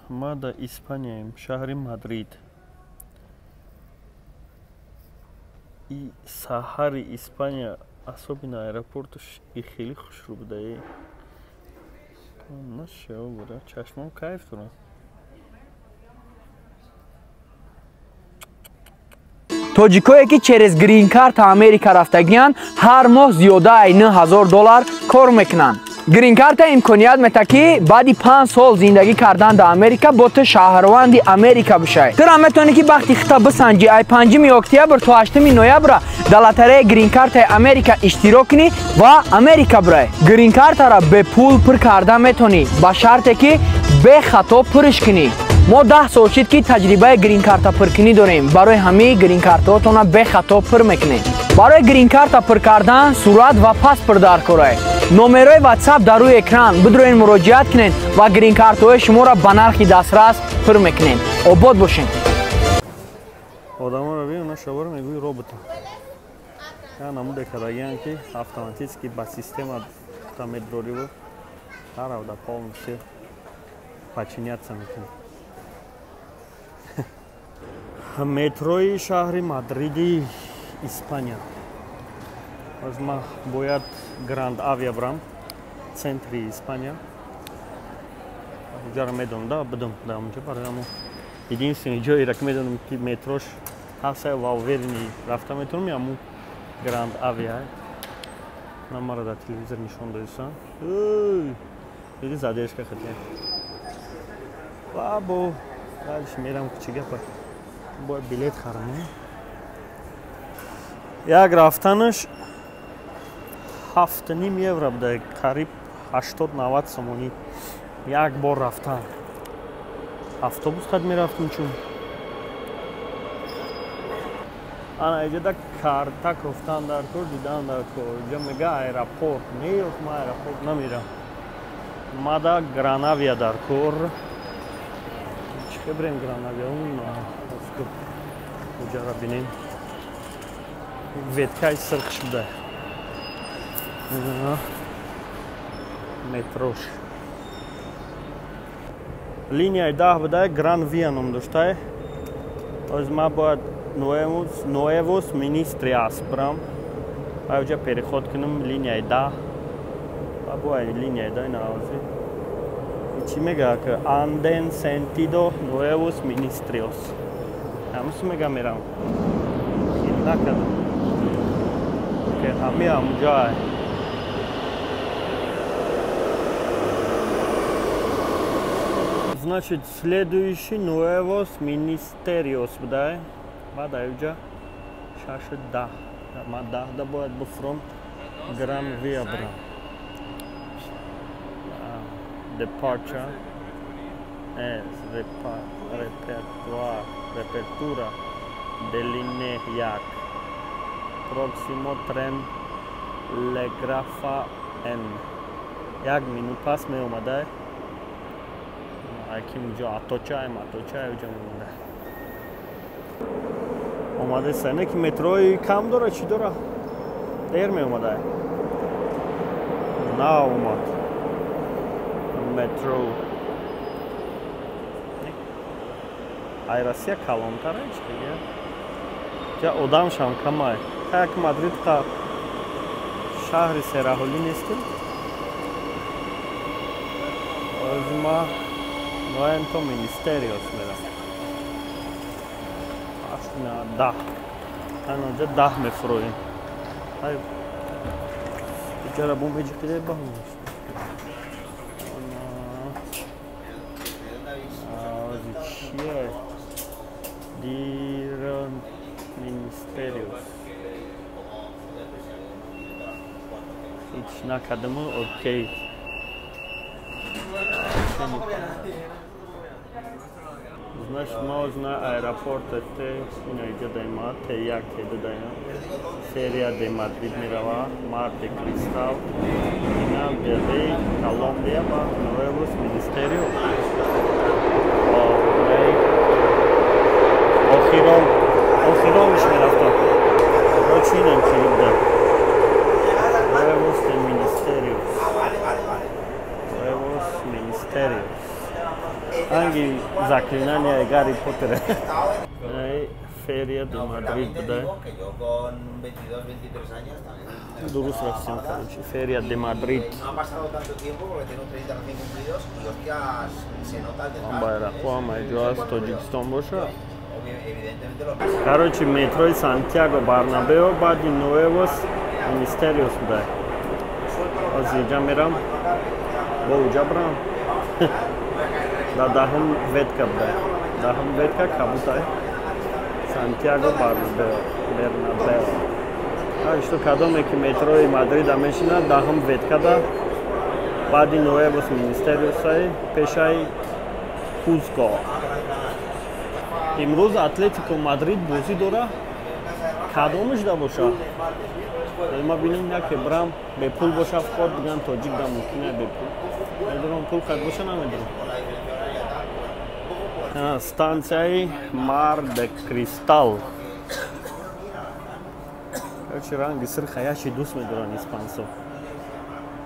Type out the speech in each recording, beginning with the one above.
Ма дар Испанияем, шаҳри Мадрид. И саҳари Испания, особенно аэропорташ и хеле хушрӯ будае. Нашава буда, чашмам кайф дорам. Тоҷикое ки через грин-карта Америка рафтагиянд, ҳар моҳ зиёда ай $9000 кор мекунанд. Грин-карта имконият мета, ки баъди 5 сол зиндагӣ кардан дар Америка бо ту шаҳрванди Америка бишавӣ. Тура метавонӣ, ки бахти хита бисанҷӣ. Ай 5 октябр то 8 ноябра дар лотереяи грин-картаи Америка иштирок кунӣ ва Америка бирай. Грин-картара бепул пур карда метавонӣ, ба шарте ки бехато пурш кунӣ. Мо 10 сол шид, ки таҷрибаи грин-карта пуркунӣ дорем. Барои ҳамаи грин-картаотона бехато пур мекунем. Барои грин-карта пур кардан сурат ва паспорт дар корай. Номерои Ватсап дар рӯи экран, бидроен, муроҷиат кунед ва грин-картаҳои шуморо ба нархи дастрас пур мекунем. Обод бошед. Одаморо бин, она шаборо мегӯи робота. Я намуде кардагиам, ки автоматически ба система та медрориву таравда полностью подчиняться мекунад. Метрои шаҳри Мадриди Испания. Боз ма бояд Гранд Авиа брам, центри Испания. Уҷаро медонам, да будам да онҷо. Барои ҳамо единственный ҷоеро, ки медонам, ки метрош ҳаста ва уверенный рафта метавонам, ҳамун Гранд Авиа. На мара дар телевизор нишон додисан. Диди, задержка хатия ва бо дальше мерам. Чӣ гапа, бояд билет харам. Як рафтанаш 7,5 евро буда, қариб 80-90 сомонӣ як бор рафтан. Автобус қад мерафтем, чун ана иҷода карта кофтан дар кор, дидан дар кор. Иҷа мега аэропорт. Не, ма аэропорт намерам, мада Гранавия дар кор. Чӣ бирем Гранавия? Уҷара бинем, веткаи сирх шуда метрош. Линияи 10 буда, Гран Виа ном доштай. Оз ма бояд Ноевос Министриас брам, аҷа переход кунам линияи 10 ва бояд линияи 10 навози. Чӣ мега ки andén sentido Nuevos Ministerios, ҳамусу мега, мерам накардам, ки ҳами ҳамуҷай. Значит, следующий Nuevos Ministerios будай. Баъд аюҷа шашу даҳ. Ма 10-да бояд буфурам, Гран Виа брам. Departure es repertoire, repertura de línea як. Próximo tren Legrafa N. 1 минут пас меомадай. Айки уҷо Аточаем, Аточа уҷо мемонда. Омадаи сане, ки метрои кам дора, чӣ дора? Дер меомадай. На омад. Метро. Ай Россия калонтара чӣ дига? Ҷа одамшам камай. Як Мадрид қа шаҳри сераҳолӣ нестем. Озма Nuevos Ministerios мерам. Ҳашт 10. Аноҷа 10 мефуроем. Ай иҷара бо меҷиқида баҳм. Чие? Дир Ministerios. Ҳеч накардаму, окей. Значит, можно аэропорт Т, ина иҷа дайма, Т1, Т2 дайма. Ферия де Мадрид мерава, Мар де Кристал, ина Белей, Колумбия ва Nuevos Ministerios. Охирон, охиронш мерафтам. Короче, инам чизи буда. Nuevos de Ministerios. Nuevos Ministerios. Ранги заклинания Гарри Поттер. Ферия де Мадрид буда. Дуруст рафтем, короче. Ферия де Мадрид. Байрақҳо ҳама ҷо аз Тоҷикистон боша. Короче, метрои Сантьяго Барнабео баъди Нуевос Министериос буда. Ҳозир инҷа мерам, бо уҷа брам. Дар даҳум ветка буда. Даҳум ветка кабутай. Сантьяго Барнабео, Бернабео. Что кадоме ки метрои Мадрида мешинад, даҳум веткада баъди Нуевос Министериосай пешаи Кузко. Имрӯз Атлетико Мадрид бозӣ дора. Кадомаш да боша? Ма бинем яке брам бепул боша вход биган тоҷик да мумкин е бепул. Медонам пул қад боша намедонам. Станцияи Мар де Кристал. Короче, ранги сирха яши дӯст медоранд испансо.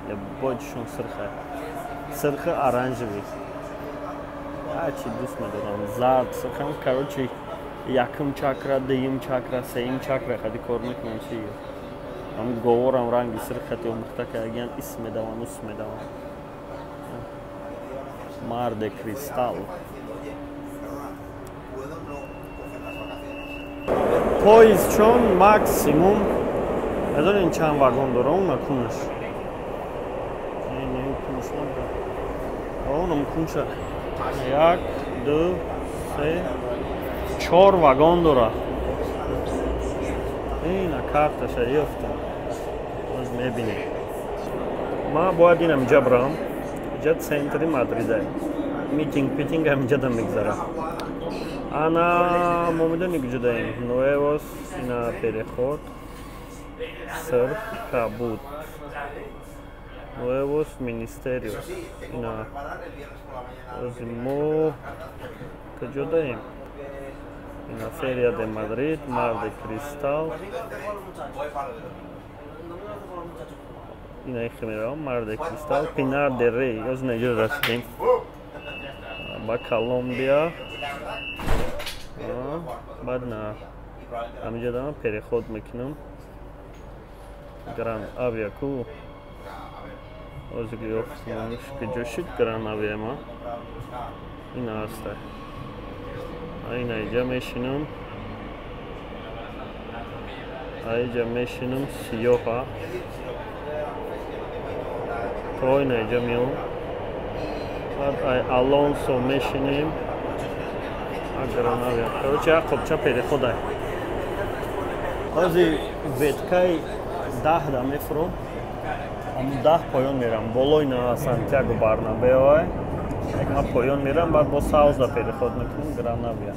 Лебоҷшон сирха. Сирхи оранжевый. Ачи дӯст медорам. Зард, сирхам, короче, якум чакра, дуюм чакра, сеюм чакра хади кор мекунам чи. Ам говорам ранги сирх хати омӯхта кардагиан ис медаванд, ус медаванд. Мар де Кристал. Поезд чон максимум медонем чанд вагон дора, он кунаш. Не, кунаш надора. Онам кунша. 1, 2, 3, 4 вагон дора. Ина карташа ёфтам. Боз мебинем. Ма бояд инам инҷа брам. Инҷа центри Мадрида. Митинг, питинг ҳам инҷа да мегзара. Ана мо медонем куҷо даем. Нуевос, ина переход, сирх, кабуд. Нуевос Министериос. Ина ози мо куҷо даем? Ина Ферия де Мадрид, Мар де Кристал. Ина ихе меравам, Мар де Кристал, Пинар де Рей. Ози на иҷо расидем. Ба Колумбия. Баъд на ҳаминҷо дам переход мекунам. Гран Авиа ку. Ҳозир ёфтам куҷо шид Гран Авиа ма. Ина ҳаста. Ина иҷа мешинам. Аиҷа мешинам сиёҳа. То ина иҷа меом. Баъд ай Алонсо мешинем. Гран Авиа. Короче, як қопча переходай. Ҳозир веткаи 10 да мефурам. Ҳамун 10 поён мерам. Болои на Сантьяго Барнабео. Як ма поён мерам, баъд бо Саузда переход мекунам Гран Авиа.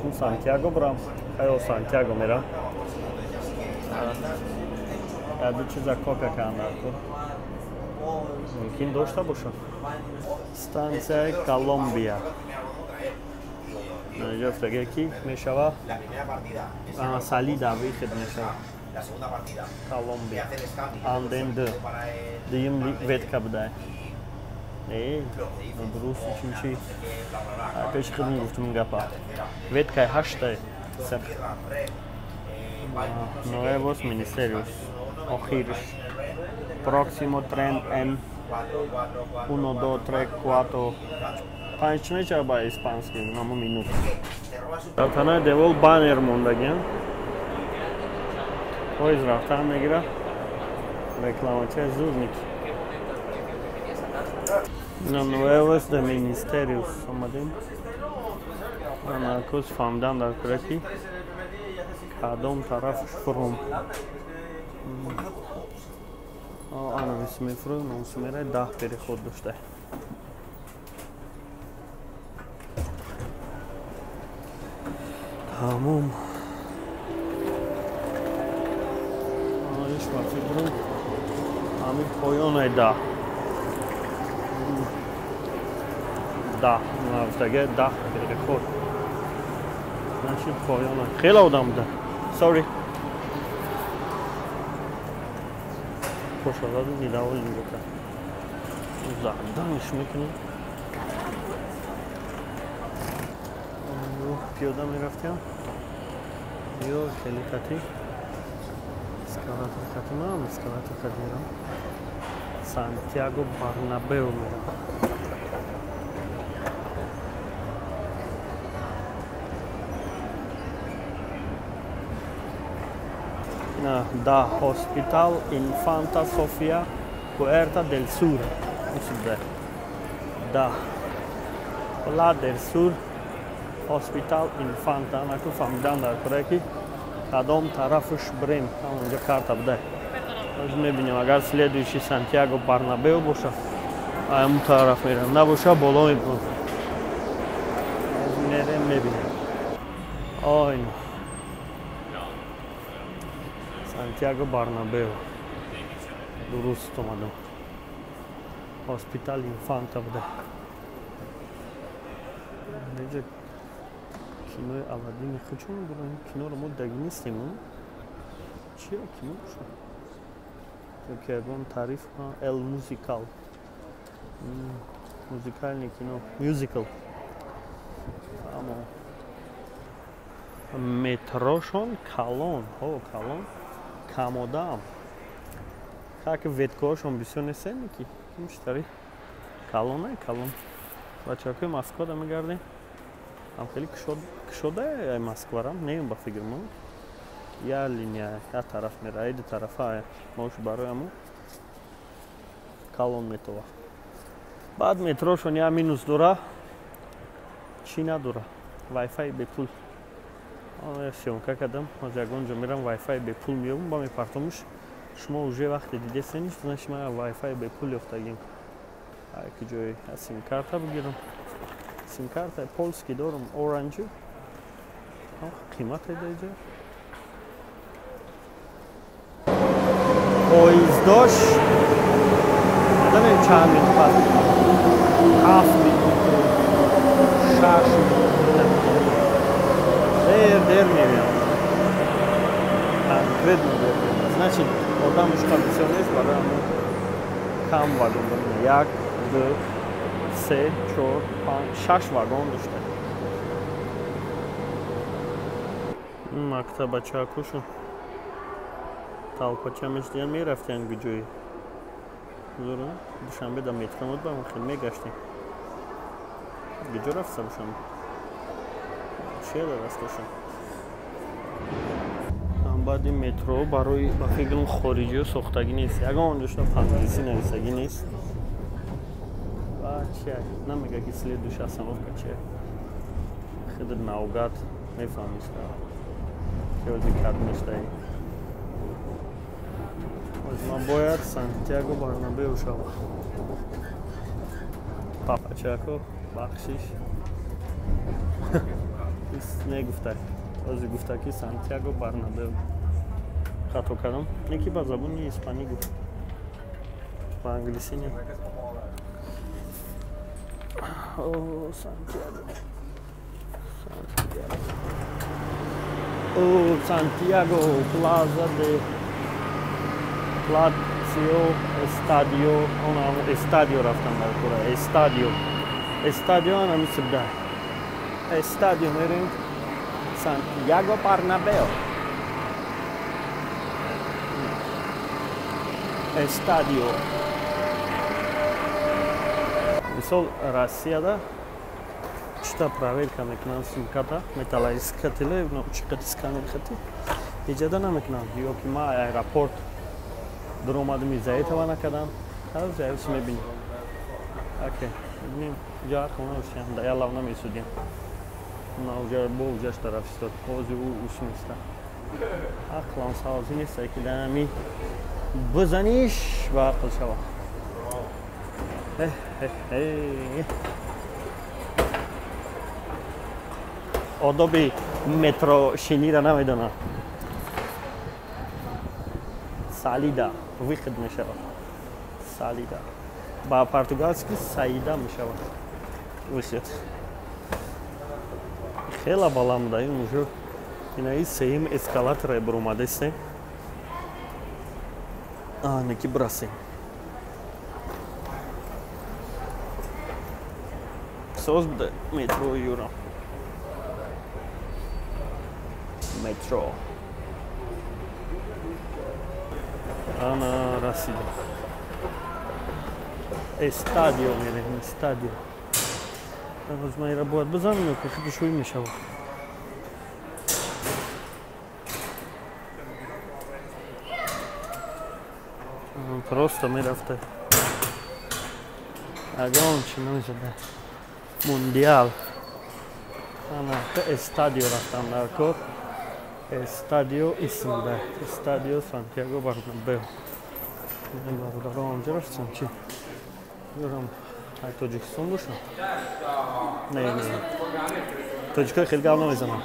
Чун Сантьяго брам, хайо Сантьяго мерам. Яду чиза кока кандаку. Мумкин дошта бошам. Станцияи Колумбия. Наҷофтаге ки мешава салида выход мешава. Колумбия. Анден д. Дуюм ветка будай. Не, дуруст чимчи. Пеш худм гуфтум гапа. Веткаи ҳаштай сирх. Нуевос Министериос. Охирш. Próximo tren en 1, 2, 3, 4. 5 чӣ мешава ба испански? Намо минут. Дар танаи девол баннер мондагиан. Поезд рафтан мегира. Рекламачаи зур ники. На Нуевос де Министериос омадем. Анакус фаҳмидан дар кӯдаки кадом тараф фурум. Ана миси мефурӯм, номси мерай 10 переход дошта. Тамом. Иш ба фикрам ҳамин поёнай 10. 10 нафтаге 10 переход. Значит поёнай. Хеле одам буда. Sorry. Пошададу недовольный бока. Зарданш мекунем. Пиёда мерафтем ё хеле хати эскалатор хати ман эскалатор хати мерам Сантьяго Барнабеу мерам. Da Hospital Infanta Sofia Puerta del Sur. Da La del Sur Hospital Infanta. Наку фаҳмидан дар кора ки кадом тарафаш брем. Ҳамонҷо карта буда. Боз мебинем агар следующий Сантьяго Барнабеу боша, ҳамон тараф мерам. Набоша боло мебурам. Боз мерем мебинем. Ойно. Сантьяго Барнабеу. Дуруст омадам. Хоспитал Инфанта буда. Инҷа кинои Аладдини хучон бурам. Киноро мо даги нестем. Чия кино боша? Ёки ягон таъриф Эл Музикал. Музикальный кино. Мюзикл. Амо метрошон калон. Ҳо, калон. Камодам. Как веткоошон бисёр нестем ки муштари калон калон. Бачаҳои Москва да мегардем. Ам хеле кушода Москварам, не ба фикр мо. Я линия, я тараф мера, ду тарафа мош барои аму калон метова. Баъд метрошон я минус дора, чӣ надора? Wi-Fi бепул. Съёмка кардам, ҳозир ягон ҷо мерам Wi-Fi бепул меёбам, ба мепартомуш. Шумо уже вақте дидесениш, значит ман Wi-Fi бепул ёфтагим. Ки ҷои сим-карта бигирам. Сим-карта полский дорам, Orange. Қимате да иҷо. Поездош намедонам чанд минут пас. 7 минут, 6 минут. Дер дер меояд. Конкретно дер меояд. Значит, одам ушқа бисёр нест, барои ҳамон кам вагон дорем. 1, 2, 3, 4, 5, 6 вагон дошта. Мактаб бачаҳакушон талпача мешдиян мерафтиян гуҷои. Зур Душанбе да метро буд, ба хел мегаштем. Гуҷо рафта бошам? Чия да дасташон? Баъди метро барои ба фикрам хориҷиё сохтагӣ нест. Ягон ҷошта англисӣ нависагӣ нест. Ва чия? Намега ки следующая остановка чия. Хеле наугад мефаҳмиш ки ози кад мештаи. Оз ман бояд Сантьяго Барнабеу шавам. Папачако бахшиш. Негуфта. Ози гуфта ки Сантьяго Барнабеу. Хато кардам. Неки ба забони испанӣ гуфт. Ба англисӣ не. О, Сантьяго. Сантьяго. О, Сантьяго, Плаза де Плацио, Эстадио, он Эстадио рафтам дар кора. Эстадио. Эстадио ана мисибда. Эстадио мерем. Сантьяго Барнабео. Эстадио. Мисол Россияда чита проверка мекунанд сумката, металлоискателе, чӣ қадр сканер хати. Иҷода намекунанд. Ё ки ма аэропорт даромадам изаетава накардам. Ҳаз ҷайс мебинем. Окей, мебинем. Иҷа ҳар хона ушиям, да я лав намесудим. На уҷа бо уҷаш тараф истод. Ози ӯ усмиста. Ақлам савзи нест, ки данами бизаниш ба ақл шава. Одоби метрошинира намедонам. Салида выход мешавад. Салида. Ба португалски саида мешавад. Выход. Хела балам даем уже. Инаи сеюм эскалатора баромадесем. Неки брасем. Соз буда метро юра. Метро. Ана расидем. Эстадио мерем, эстадио. Ҳоз ман ира бояд бизанам ё ки худаш ӯй мешавад. Просто мерафта. Ягон чи намешада. Мундиал. Ана эстадио рафтам дар кор. Эстадио исм да. Эстадио Сантьяго Барнабеу. Бародаро онҷо рафтам чи? Ёрам ай Тоҷикистон бошам? Не, не. Тоҷикои хеле гап намезанам.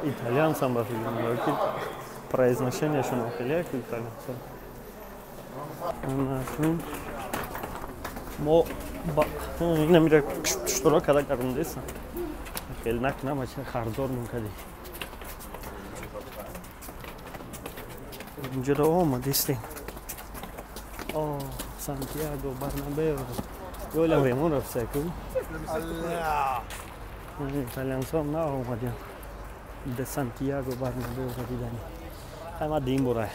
Итальянцам ба фикрам, ки произношенияшон хеле як итальянцам. Мо инамира штуро када гардондесам. Хеле накунам, ача харзор мумкади. Инҷода омадистем. О, Сантьяго Барнабеу. Ёля мемон рафта ку. Итальянцам наомадем. Де Сантьяго Барнабеу дидани. Хай ма дим бурай.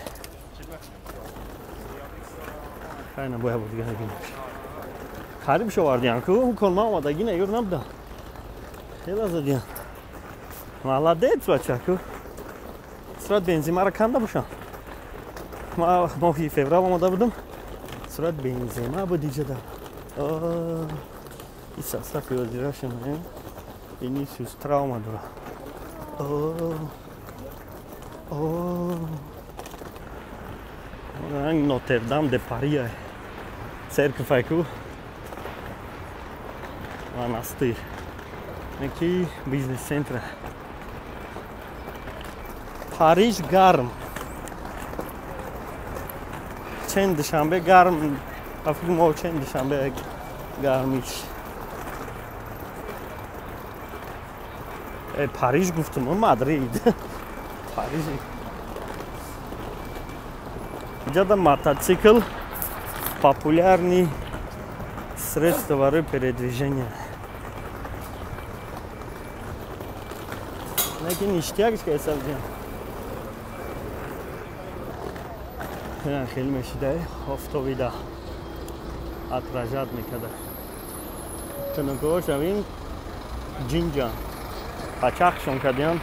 Хай набоя буд дига набинам. Қариб шовардиям ку, кон ма омадагӣ на юр набудам. Хеле задиям. Молодец бача ку. Сурат бензимаро канда бошам. Ма моҳи феврал омада будам. Сурат бензима буд иҷода. Иса сафи озирашам, Винисиус травма дора. Ранг Нотердам де Пари церква ку. Монастир. Неки бизнес центр. Париж гарм. Чен душанбе гарм. Африка чен душанбе гармиш. Париж гуфтам, Мадрид. Париж. Иҷода мотоцикл популярный средство барои передвижения. Неки ништяк ка ҳисаб ҷам. Хеле мешида, офтобида отражать мекарда. Тунукош авин ҷинҷан. Пачахшон кардиам.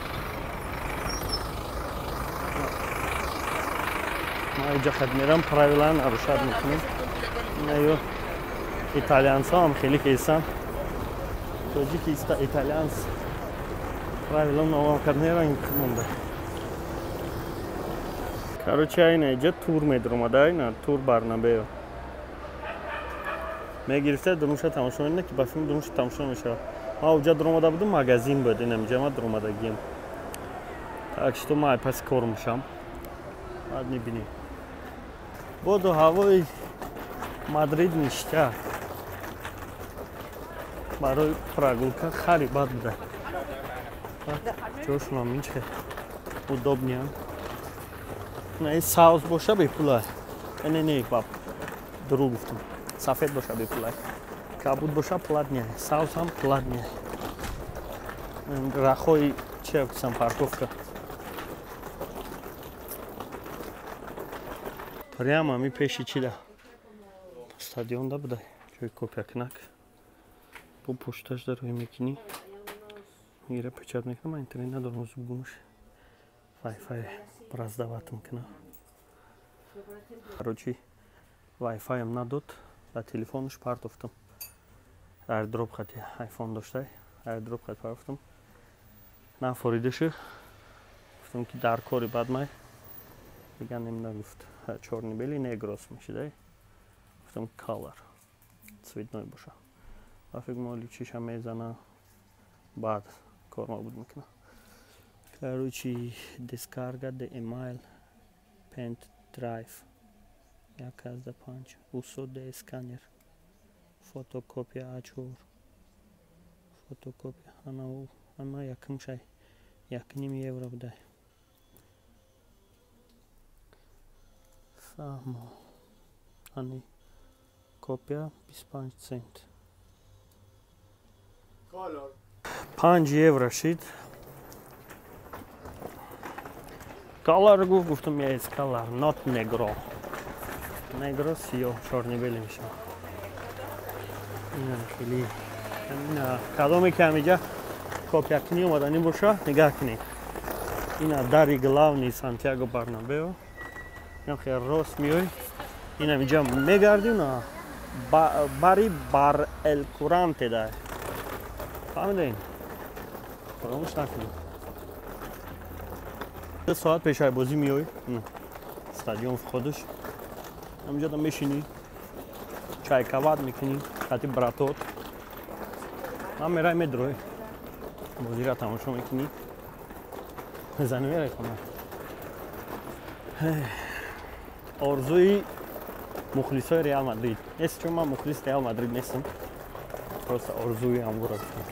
Ма иҷа хат мерам, правила нарушать мекунем. Ё итальянсо ҳам хеле кесан. Тоҷики итальянс правила навам кард меран монда. Короче, айна иҷа тур медромада, айна тур Барнабеу. Мегирифта дурмуша тамошо мекунад, ки ба филм дурмуша тамошо мешавад. Ма уҷа дуромада будам, магазин буд, инам иҷа ма дуромадагием. Так что ма пас кор мешам. Баъд мебинем. Боду ҳавои Мадрид ништяк. Барои прогулка хари бад буда. Ҷошунам инче удобния. Не, саус боша бепула. Не, не, баб. Дурӯғ гуфтам. Сафед боша бепула. Кабуд боша платния, саус ҳам платния. Рахои чи гуфтам парковка. Прямо ми пеши чида. Стадион да буда. Ҷои копия кунак. Бо пошташ дар рӯй мекунӣ. Мегира печат мекунам, ман интернет надорам зубгумаш. Вай-фай раздавать мекунам. Короче, вай-файам надод, ба телефонаш партофтам. Airdrop хати айфон доштай, airdrop хат партофтам. Нафоридаша. Гуфтам ки дар кори бад май. Дигар намедонам гуфт. Чёрный белый негрос мешидай. Гуфтам color. Цветной боша. Ба фикр моли чиша мезана. Баъд кор ма буд мекунам. Короче, descarga de email pen drive 1.5 uso de scanner fotocopia A4 фотокопия ана ама якм шай 1.5 евро будай. Фаҳмо. Ани копия 25 цент. 5 евро шид. Color гуфт, гуфтам yes color, not negro. Negro сиёҳ, чорнибеле мешавад. Ина хеле. Ина кадоме ки ҳамиҷа копиякунӣ омаданӣ боша, нигаҳ кунед. Ина дари главни Сантьяго Барнабео. Ина хеле рост меои. Ина ҳамиҷа мегардӣ, на бари бар эл куранте дай. Фаҳмидед? Фаромӯш накунед. 2 соат пешай бозӣ меои. Стадион входаш. Ҳамиҷа да мешинӣ. Чайкават мекунӣ, хати братот. Ман мерай медрои. Бозиро тамошо мекунӣ. Мезанӣ мерай хона. Орзуи мухлисои Реал Мадрид. Нест, чун ман мухлис Реал Мадрид нестам. Просто орзуи ҳамгура гуфтам.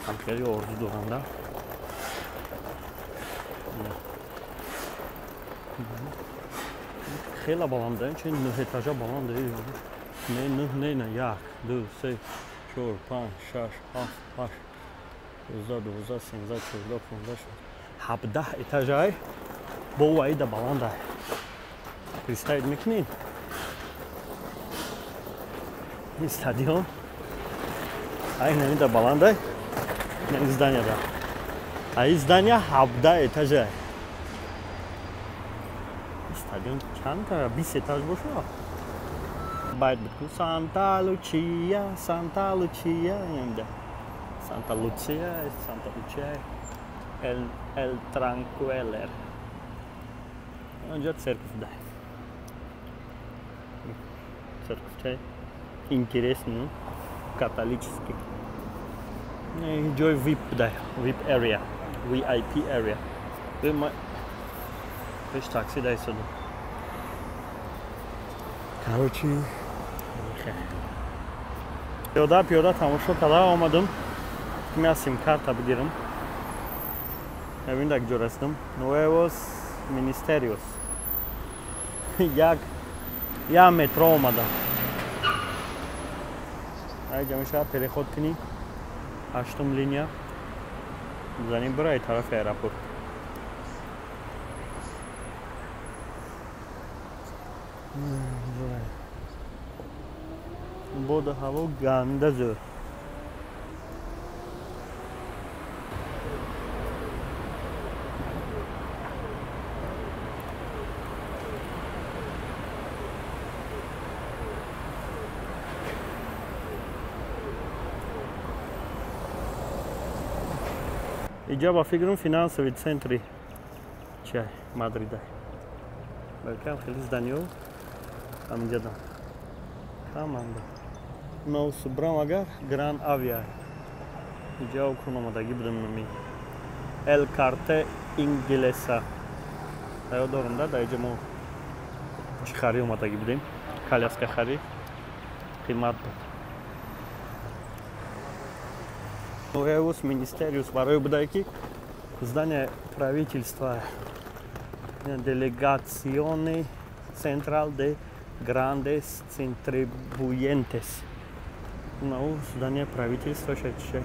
Ҳам хеле орзу дорам, да. Хеле баланда, чун 9 этажа баланда. Не, 9, не, не, 1, 2, 3, 4, 5, 6, 7, 8, 12, 12, 13, 14, 15, 17 этажай бо ваида баланда. Представить мекунед? Ин стадион ай намида баланда, ин здания да. А ин здания 17 этажай. Стадион чанд та? 20 этаж боша? Байд буд ку Санта Лучия, Санта Лучия, инда. Санта Лучия, Санта Лучия, El Tranqueller. Онҷо церкв да. Церкв чай. Интересный, католический. Ҷой VIP да, VIP area, VIP area. Пеш такси дай саду. Короче, пиёда пиёда тамошо карда омадам. Ки сим-карта бигирам. Бибин дар куҷо расидам. Nuevos Ministerios. Як метро омадам. Айҷа мешавад переход кунӣ. 8 линия. Бизанем бирай тарафи аэропорт. Боду ҳаво ганда зӯр. Иҷа ба фикрам финансови центри чай Мадрида. Балкам хеле зданиё ҳаминҷа каманда. Носубрам агар Гран Авиа. Иҷа окун омадагӣ будам номи Эл Карте Инглеса. Даё дорам да, дар иҷа мо чӣ харӣ омадагӣ будем. Коляска харӣ. Қимат буд. Nuevos Ministerios барои будае ки здание правительства, делегационный централ де grandes contribuyentes. Ну, здание правительства шаче.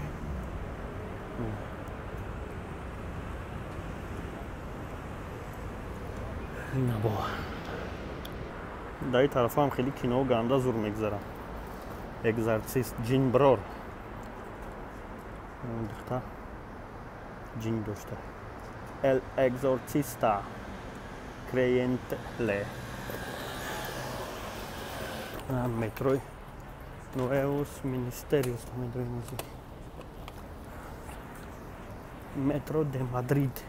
Набо. Дар тарафам хеле кино ганда зур мегзарам. Экзорцист ҷинброр. Духта ҷин дошта. El Exorcista Creyente. Метрои Nuevos Ministerios метрои музи. Метро де Мадрид.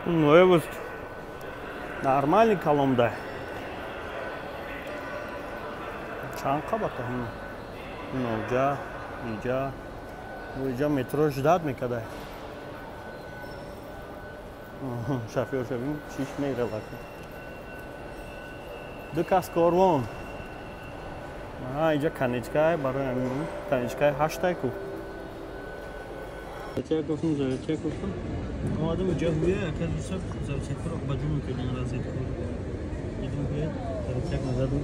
Nuevos нормальный колонда. Чанд қабата? Ноҷа, иҷа, иҷа метро ждат мекарда. Шофёр шавим, шиш меравад. Ду кас корвон. Иҷа конечкай барои ҳамин конечкай 8 ку. Зачем гуфтам, зачем гуфтам? Омадам иҷа ҳуя, оказывается, зачем ба ҷун мекардам розетку. Дидам ҳуя, зачем назадам.